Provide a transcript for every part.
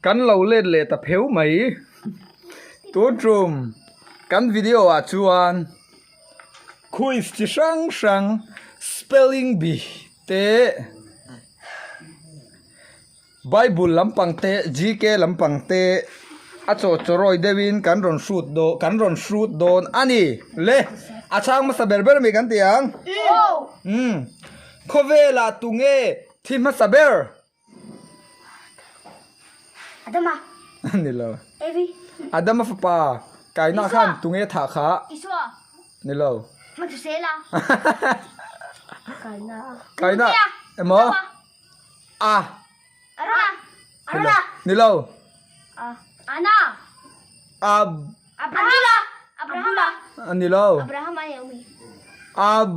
Kan lo let leh ta pheu mai. Tun tum kan video ah chuan quiz chi hrang hrang spelling bee te Bible lampang te GK lampang te a chaw chawrawi deuhin kan rawn hrut dawn kan rawn hrut dawn a ni le a chhang hmasa ber ber ami kan ti ang umm khawvelah tunge thi hmasa ber. Adama. Ni lo. Evi. Adama fapa Kaina khan tunge thah kha. Isua. Ni lo. Mathusela. Kaina. Kaina. Emaw. A. Arona. Arona. Ni lo. A. Ana. Ab. Abrahama. Abrahama. Ni lo. Abrahama ni umi. Ab.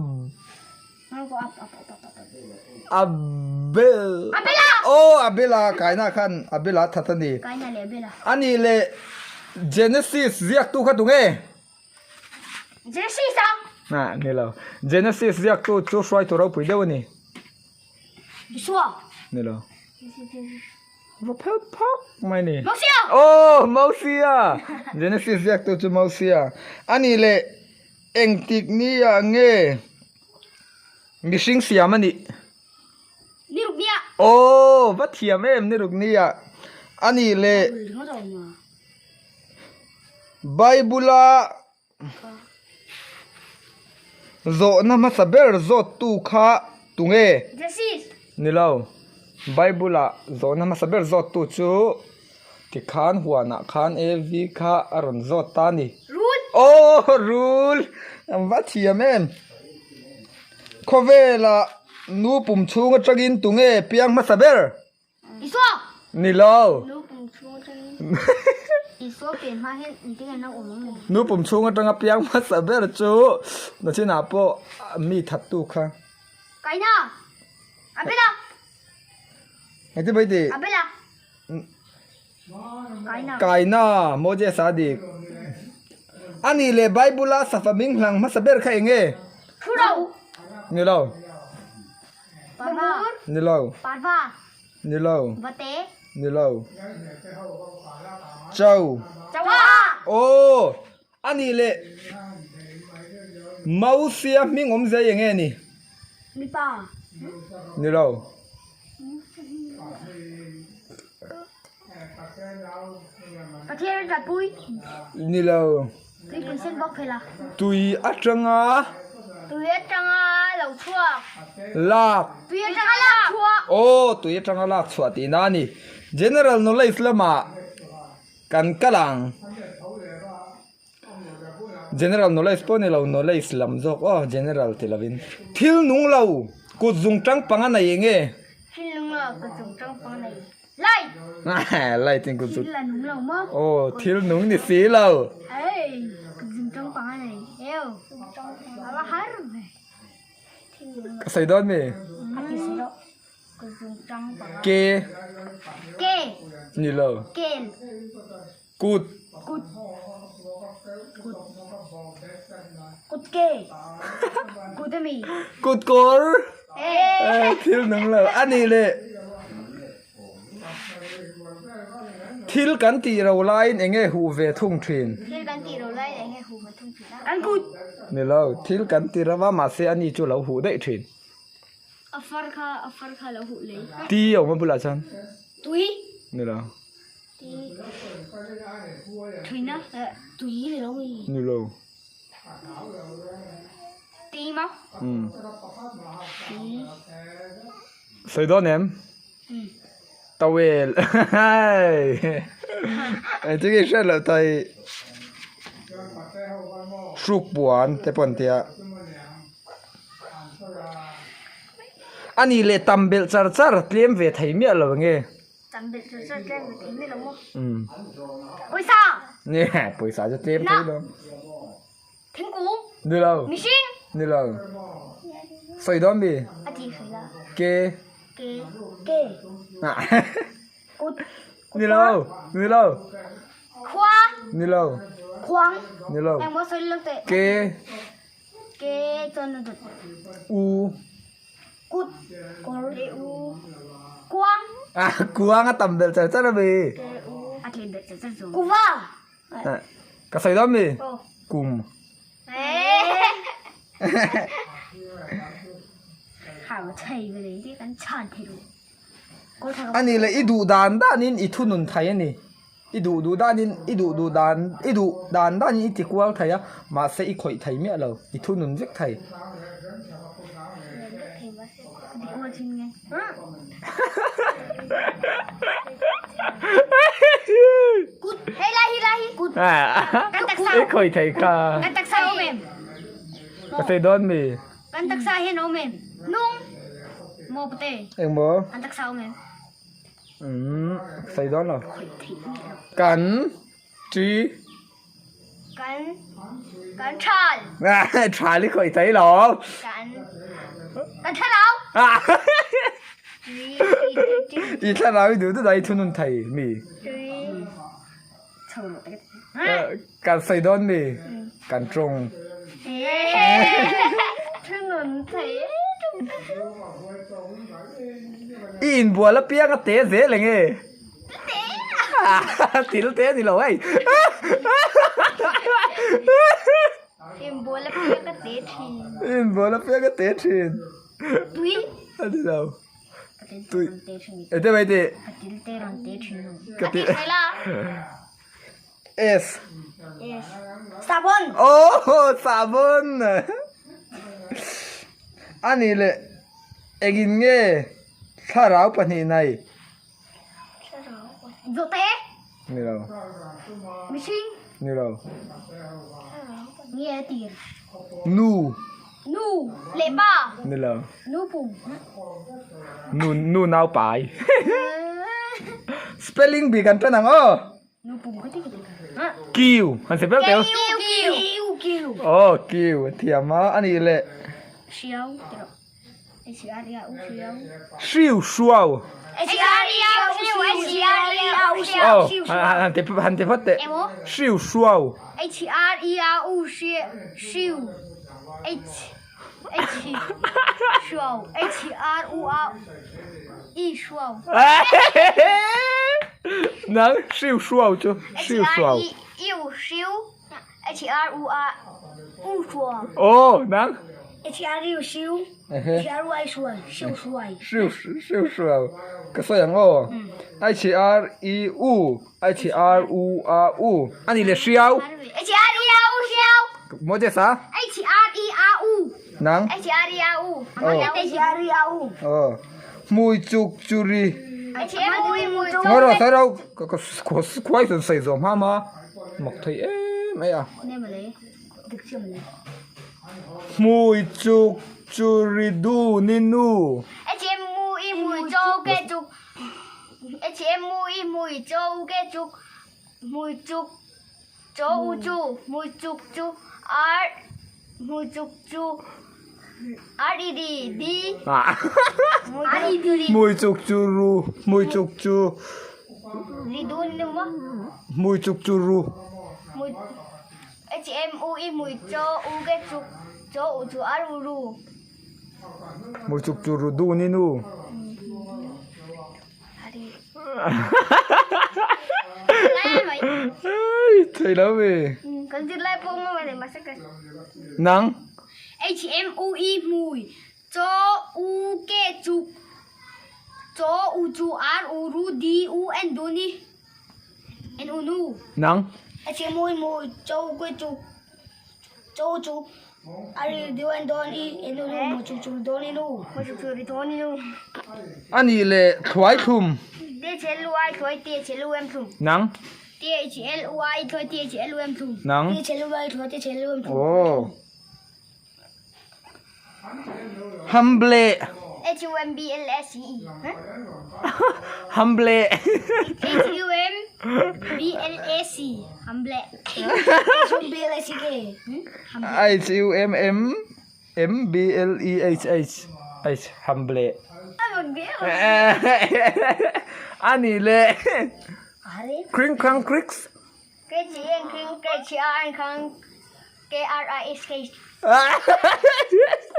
Abel. Abela. Oh Abela Kaina khan Abela that a ni. Kaina leh Abela. A nih leh Genesis ziaktu kha tunge? Genesis a. Ah ni lo. Genesis ziaktu chu hruaitu ropui deuh a ni. Joshua. Ni lo. Va phel phak mai ni. Mosia. Oh Mosia. Genesis ziaktu chu Mosia. A nih leh Engtik nia nge mihring siam a nih? Ni ruk nia. Aw, va thiam em ni ruk nia. A nih leh Bible-a zawhna hmasa ber zawttu kha tunge? Genesis. Ni lo, Bible-a zawhna hmasa ber zawttu chu Tikhan huanah khan Evi kha a rawn zawt ta a ni. Rul! Aw rul! An va thiam em! Khawvelah nu pum chhung atangin tunge piang hmasa ber? Isua! Ni lo. Nu pum chhung atangin Isua pian hma hian engtin an lo awm ang ni? Nu pum chhung atanga piang hmasa ber chu nachinah pawh mi thattu kha. Kaina! Abela! Engtin mai tih? Abela! Kaina, Moses a dik. A nih leh Bible-a safa hming hlang hmasa ber kha eng nge? Ni lo. Ni lo. Ni lo. Ni lo. Chau. Aw, a nih leh Mosia hming awmzia eng nge ni? Ni lo. Pathian a pui. Ni lo. Tuipui sen bawk phel a. Tui atanga. Tui atanga lo chhuak. Lak. Tui atanga lak chhuah. Aw tui atanga lak chhuah tihna a ni. General knowledge lamah kan kal ang. General knowledge pawh ni lo knowledge lam zawk aw general ti lovin. Thil nung lo kut zung tang panga nei eng nge? Thil nung lo kut zung tang panga nei light. Light in kut zung. Thil a nung lo maw? Aw thil nung ni si lo. Ei kut zung tang panga nei eo a va har ve. Ka sawi dawn mi? A ti si lo. Kut zung tang panga. Ke. Ke. Ni lo. Kel. Kut. Kut. Kut. Kut ke. Kut ami. Kut kawr. Eh thil nung lo a ni le. Thil kan tih ro laiin eng nge huh ve thung thin? Thil kan tih ro laiin eng nge huh ve thung thin a? Kan kut. Ni lo, thil kan ti ro va mahse ani chu lo huh daih thin. A far kha a far kha lo huh lei. Ti a awm a bulah chuan. Tui. Ni lo. Ni lo. Umm. Sawi dawn em? Towel. Engtin nge i hriat loh ta hi? Hruk puan te pawh an tia. A nih leh tam belh char char tlem ve thei miah lo enge? Tam belh char char tlem ve thei miah lo maw? Umm. Pawisa! Nge pawisa chu tlem thei lo. Thingkung. Ni lo. Mihring. Ni lo. Sawi dawn mi? A ti sawi la. Ke. Ke. Ke. Kut. Ni lo. Ni lo. Khua. Ni lo. Khuang. Ni lo. Engmaw sawi lo teh. Ke. Ke chuan a dawt. U. Kut. Kawr. Ke u. Kuang. Ah, kuang a tam belh char char a mi. Ke u. Kuva. Ka sawi dawn mi? Kum. Ani leh i duh dan danin i thunun thei a ni. I duh duh danin i duh duh dan i duh dan danin i ti kual thei a, mahse i khawih thei miah lo, i thunun vek thei. I khawih thei kha. Ka sawi dawn mi? Engmaw? Umm sawi dawn lo. Kan ṭi. Kan kan ṭhal. Ṭhal i khawih thei lo. Kan kan thlarau. I thlarau i duh duh dah i thunun thei mi. Kan sawi dawn mi. Kan ṭawng. Thunun thei. I inbual apiang a te zel eng e? Til te a ni lo hei. Inbual apiang a te thin. Inbual apiang a te thin. Tui. A ni lo. Tui. Ete mai tih. Til te rawn te thin. Ka ti. S. S. Sabon. Oh, sabon. Ani leh engin nge thlarau pahnih nei? Thlarau pahnih. Zawhte. Ni lo. Mihring. Ni lo. Thlarau pahnih. Nge a tir? Nu. Nu leh pa. Ni lo. Nu pum. Nu nu nau pai. Spelling bee kan tan ang aw. Nu pum ka ti ka ti. Kiu han spell teu. Kiu kiu kiu. Oh kiu a thiam a ani leh. Hriau ti rawh. H R I A U hriau. Hriu hruau. H R I A U hriu H R I A U hriau hriu hruau. Han ti han ti phawt teh. Emaw. Hriu hruau. H R I A U hriu H H hruau H R U A I hruau. Nang hriu hruau chu hriu hruau. H R I U hriu H R U A U hruau. Aw nang. H R U hriu H R U I hruai hriu hruai. Hriu hriu hruau ka sawi ang aw. H R I U H R U A U a ni leh hriau. H R I A U hriau. Maw che sa? H R I A U. Nang? H R I A U. H R I A U. Aw. Hmui chuk churi. H M U I mui chuk. Ngawi rawh sawi rawh ka ka khuai sawn sawi zawm hma ma mak thei em mai a. Hmui chuk churi du ni nu. H M U I mui chuk ke chuk. H M U I mui chuk ke chuk. Mui chuk cho u chu mui chuk chu R mui chuk chu R E D D R E D Mui chuk chu ru mui chuk chu Ri du ni maw mui chuk chu ru mui H M U I mui cho u ke chuk cho u chu R u ru Mui chuk chu ru du ni nu. Thei lo mi. Kan zir lai pawh ngawt mai mahse ka. Nang. H M U I hmui cho u ke chuk cho u chu R u ru D U N du ni N u nu. Nang. H M U I hmui cho u ke chuk cho u chu R U D U N don i N u nu mu chuk chu don ni nu. Mu chuk chu ri don ni nu. Ani leh thluai thlum. D H L U I thluai T H L U M thlum. Nang. T H L U I thluai T H L U M thlum. Nang. T H L U I thluai T H L U M thlum. Aw. Humble. H U M B L S E E. Humble. H U M B L A C. Humble. H U M B L A C K. H U M M M B L E H H H Humble. Ani leh Kring Krang Kriks. K H E N Kring K H R N Krang K R I S K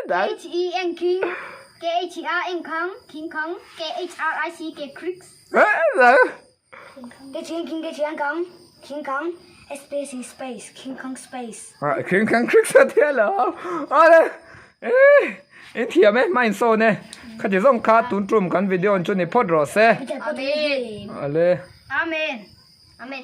H E N King K H R N Kang King Kang K H R I C K Kriks. Ah, King Kong Krik sa tia lo. Ale. Eh, in thiam e, ma in sawn e. Khati zawng kha tun tum kan video an chu ni phawt rawh se. Amen. Ale. Amen. Amen.